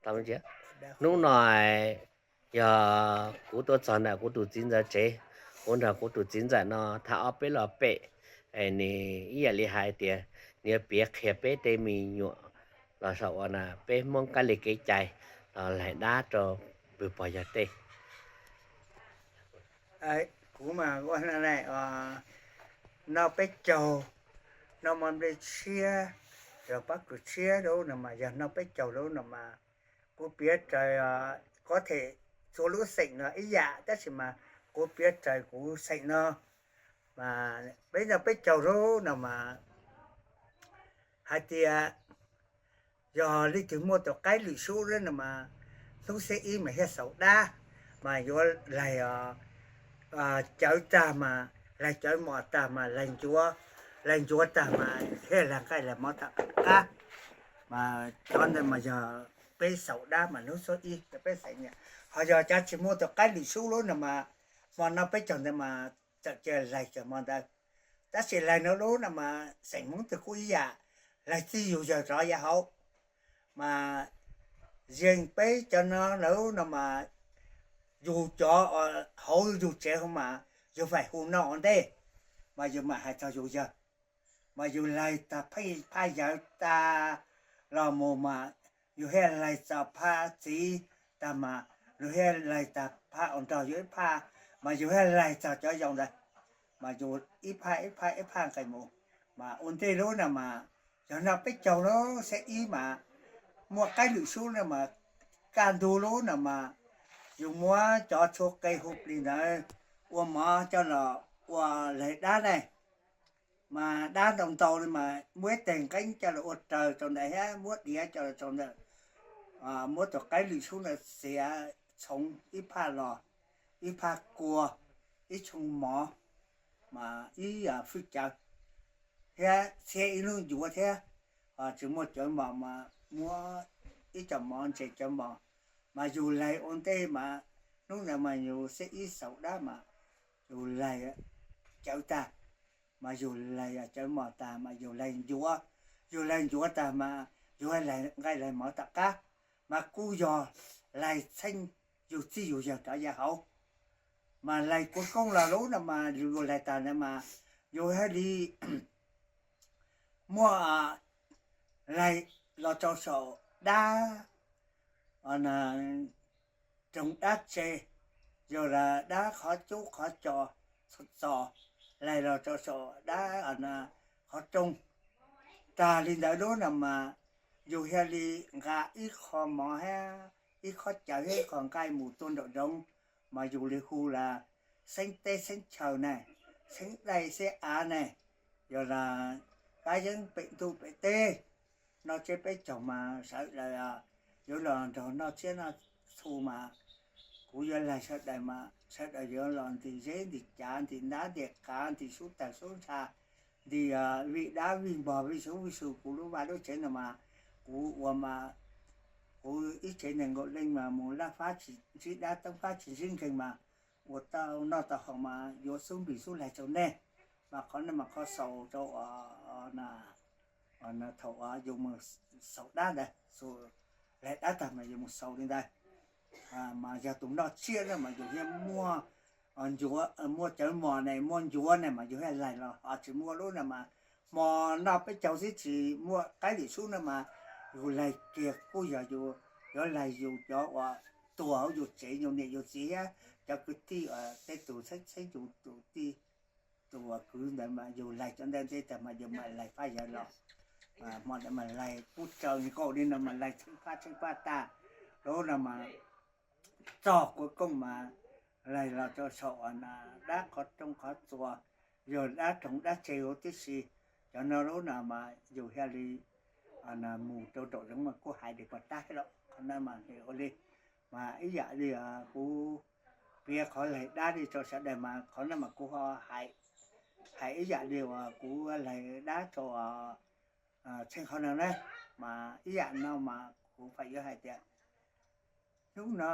Hnub no yog kuv tuaj txog ntawm kuv tus txiv ntxawm tsev, kuv nrog kuv tus txiv ntxawm no tham ob peb lo pem, es nws ib yam li hais tias nws yuav piav qhia peb tej me nyuam los saum uas peb Hmoob kab li kev cai los laig dab rau pw pog yawg tej. Kuv mas ua noj peb caug, noj mov nplej tshiab, yog pob kws tshiab lub no mas yog noj peb caug lub no mas kuv piav raws, kuv them txhua lub xeem no ib yam tab sis mas kuv piav raws kuv xeem no mas peb noj peb caug lub no mas hais tias yog leej twg muaj tus qaib lwm sub lub no mas hnub xiab ib mas thiaj xaus dab, mas yuav laig cawv tag mas, laig cawv mos tag mas laig ncuav, laig ncuav tag mas thiaj laig nqaij laig mov tom qab. Mas cov ntawd mas yog peb xaus dab mas hnub xiab ib cov peb xeem. Ho yog cov tsis muaj tus qaib lwm sub lub no mas hmo noj peb caug ntawd mas txawm cia laig cov hmo ntawd. Tab sis laig no lub no mas xeem Hmoob twg kuj ib yam, laig txij yug yawg rov yav hauv. Mas yeej peb cov no lub no mas yus cov hauv yus tsev hauv mas yus faim hu noj ua ntej, mas yus mam hais txog yus yawg. Mas yus laig tag pheej phaj yawg tag los mus mas yus thiaj laig txog phaj txiv tag mas yus thiaj laig tag phaj uas nrog yus ib phaj, mas yus thiaj laig txog cov yau ntawd. Mas yus ib phaj ib phaj ib phaj nqis mus, mas ua ntej lub no mas yog noj peb caug lub xiab ib mas muaj qaib lwm sub no mas kaj ntug lub no mas yus muab cov txhua qe hu plig ntawd ua mov coj los ua laig dab ne. Mas dab ntau ntau li mas muab ib teg nqeeb coj los ua raws rau ntawd thiab muab diav coj los rau ntawd, muab tus qaib lwm sub ntawd txiav txhoov ib phaj los, ib phaj kua, ib tshooj mov, mas ib fwj cawv, thiab txhiab ib lub ncuav thiab. Tsis muaj cawv mos mas muab ib co mov ntses cawv mos, mas yus laig ua ntej mas hnub ntawd mas yus xiab ib xaus dab mas yus laig cawv tag, mas yus laig cawv mos tag mas yus laig ncuav, yus laig ncuav tag mas yus laig nqaij laig mov tom qab, mas kuj yog laig txheej yus txij yus yawg rov yav hauv. Mas laig kua koob los lub no mas yus laig tag ntawd mas yus thiaj li muaj laig los rau saum dab, roog dab tse, yog dab qhov cub qhov co, txos, laig los rau saum dab qhov rooj. Tag li ntawd lub no mas yus thiaj li nqa ib qho mov thiab ib qho cawv thiab ib qho nqaij mus tuaj nraum zoov, mas yus li hu las xeeb teb xeeb chaw ne, xeeb daim xeeb av ne, yog las kab yeeb pem ntuj pem teb, noj tsiab peb caug mas sawv daws yuav los nrog noj tsiab noj txhu mas kuv yuav laig sawv daws mas sawv daws yuav los ntim zeb ntim cav ntim ntab ntim qav ntim sub tawg sub ntsha, ntim vij dab vij npog vij sub vij su kuv lub vaj lub tsev no mas kuv ua mas kuv ib tsev neeg nkaus leej mas mus laj fab tsis ntsib dab toob fab tsis ntsib nkeeg mas ua tau noj tau haus mas yuav xub npis xub laig rau nej. Mas qhov no mas qhov xaus rau thaum yus mus xaus dab ntawd, laig dab tag mas yus mus xaus li ntawd. Mas yog tus noj tsiab na mas yus thiaj muaj ncuav, muaj cawv mos ne muaj ncuav ne mas yus thiaj laig los, ho tsis muaj lub no mas hmo noj peb caug xwb tsis muaj qaib lwm sub no mas yus laig kiag kuj yog yus yuav laig yus cov uas tuag hauv yus tsev yus niam yus txiv thiab cov kwv tij uas tej tus txheeb txheeb yus tus tij tus uas kwv ntawd mas yus laig cov ntawd ntej tag mas yus mam laig fab yawg los. Hmo ntawd mas laig kub tsaws nkaus li no mas laig tsheej phaj tsheej phaj tag, lub no mas txog kua koob mas laig los rau saum dab qhov rooj qhov txuas, yog dab roog dab tse huv tib si. Cov no lub no mas yus thiaj li mus rau nraum zoov mas kuj hais li puas tab thiab los qhov no mas ua li. Mas ib yam li kuv piav qhov laig dab li rau sawv daws mas qhov no mas kuv ho hais ib yam li uas kuv laig dab rau txheej qhov no na. Mas ib yam no mas kuv fam yuav hais tias hnub no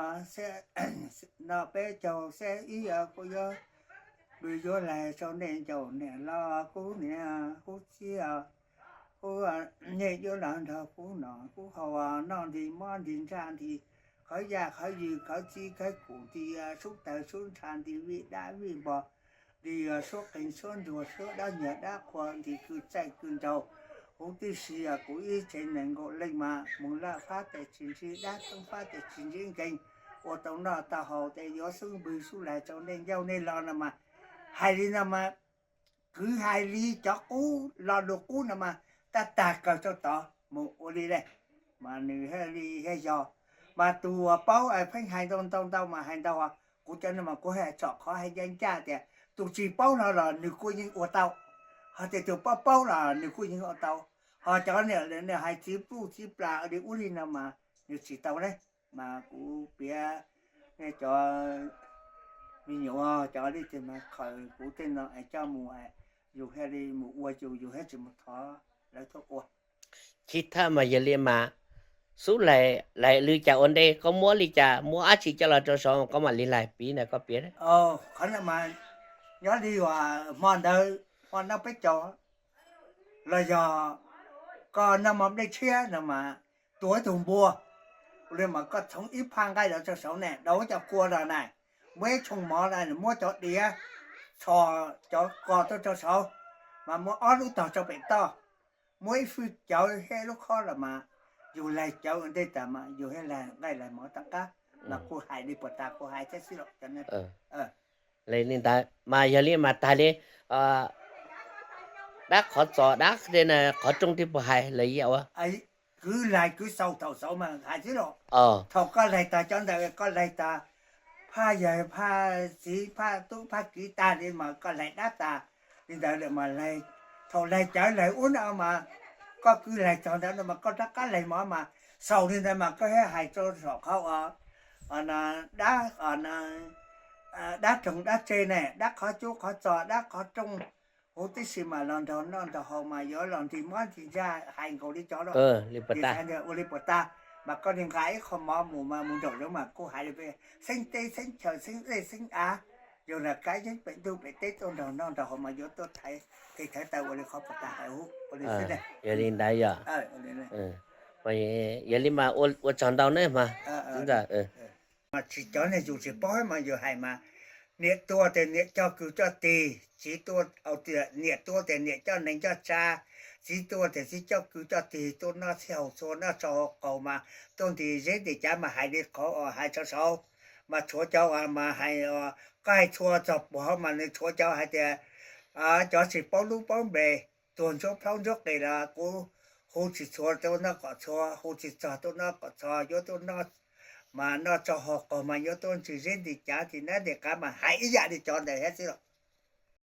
no peb caug xiab ib kuv yuav, kuv yuav laig rau nej ncaus niam los kub niam kub txiab, Kuv, nej yuav los nrog kuv no, kuv haus noj nti mob nti ntsaj nti, khawv yaj khawv ywg khawv txib khawv kum nti, sub tawg sub ntsha nti, vij dab vij npog nti, suab qeeg suab ntsuag suab dab nyiag dab qhua nti, kwv txaij kwv nraug huv tib si. Kuv ib tsev nees nkaum leej mas mus laj fab tes tsis ntsib, dab thoob fab tes tsis ntsib nkeeg, ua tau noj tau haus tes yuav xub npwg xub laig rau nej ncauj nej lo no mas. Hais li no mas, kwv hais li cov qub lo lus qub no mas, tab tag kawg rau tod mus ua li ne. Mas nws thiaj li thiaj yog, mas tus uas paub pheej hais ntau ntau ntau mas hais ntau. Kuv cov no mas kuv hais tsom qhov hais ncaj ncaj tias tus tsis paub no los nws kuj yeej ua tau, ho tias tus paub paub los nws kuj yeej ua tau. Ho cov niam hais txiv pluj txiv plas li ub li no mas nws tsis tau ne. Mas kuv piav nej cov me nyuam cov li tiag mas khaws kuv tej no es coj mus, yus thiaj li mus ua yus, yus thiaj tsis mus thov lawv tuaj ua. Chiv thawj mas yog li mas, xub laig, laig li cas ua ntej, koj muab li cas, muab dab tsi coj los rau saud koj mam li laig piv ntawm koj piav. Qhov no mas nyob li uas hmo ntawd, hmo noj peb caug los yog koj noj mov nplej tshiab no mas, tua ib tug npua, ua li mas koj txhoov ib phaj nqaij los rau saud ne, daus cov kua los na, muab ib tshooj mov na, muab cov diav txhos cov ko tuaj rau saud, mas muab ob lub tog rau pem toj, muab ib fwj cawv thiab ib lub khob los mas, yus laig cawv ua ntej tas mas yus thiaj laig nqaij laig mov tom qab. Mas kuv hais li puas tas, kuv hais thiab xwb los cov ne. Li ntawd mas yog li mas tag li, dab qhov txos dab qhov rooj twb puas hais los yog ua? Kwv laig kwv xaus thaum xaus mas hais xwb los. Thaum koj laig tag cov ntawd, koj laig tag phaj yawg phaj txiv phaj tub phaj kiv tag li mas koj laig dab tas li ntawd lawm mas, thaum laig cawv laig ub no mas, koj kwv laig txog ntawd no mas koj rov qab laig mov mas, xaus li ntawd mas koj thiaj hais rau saum qhov uas dab, dab roog dab tse ne, dab qhov cub qhov txos dab qhov rooj huv tib si mas los nrog noj nrog haus mas yuav los nti mob nti ntsaj hais nkaus li cov los. Ua li puas tag, mas koj li nqa ib qho mov mus mas mus nraum zoov mas kuj hais li xeeb teb xeeb chaw xeeb dej xeeb av, yog lam kab yeeb pem ntuj pem teb tuaj nrog noj nrog haus mas yuav tuaj thaiv tes thaiv taw ua li qhov puas tag hais ua li xwb. Yog li ntawd yog, yog li mas ua tsaug ntau ne mas. Mas tsis cov niag yus tsis paub mas yus hais mas, niam tua tes niam coj kwv coj tij, txiv tua, niam tua tes niam coj nees coj tsa, txiv tua tes txiv coj kwv coj tij tuaj noj txhij haus txhua noj tsau haus qaug mas tuaj nti zeb nti cav mas hais li qhov uas hais tso saud. Mas tshuav cov uas mas hais, koj hais txhua txog puag mas nws tshuav cov hais tias cov tsis paub lub paub npe, tuag ntsuab plaub ntsuab qis los kuv hu tsis txhua tuaj noj kom txhua, hu tsis txog tuaj noj kom txhua, yuav tuaj noj mas noj tsau haus qaug mas yuav tuaj nti zeb nti cav nti nab nti qav mas hais ib yam li cov ntawd thiab xwb los.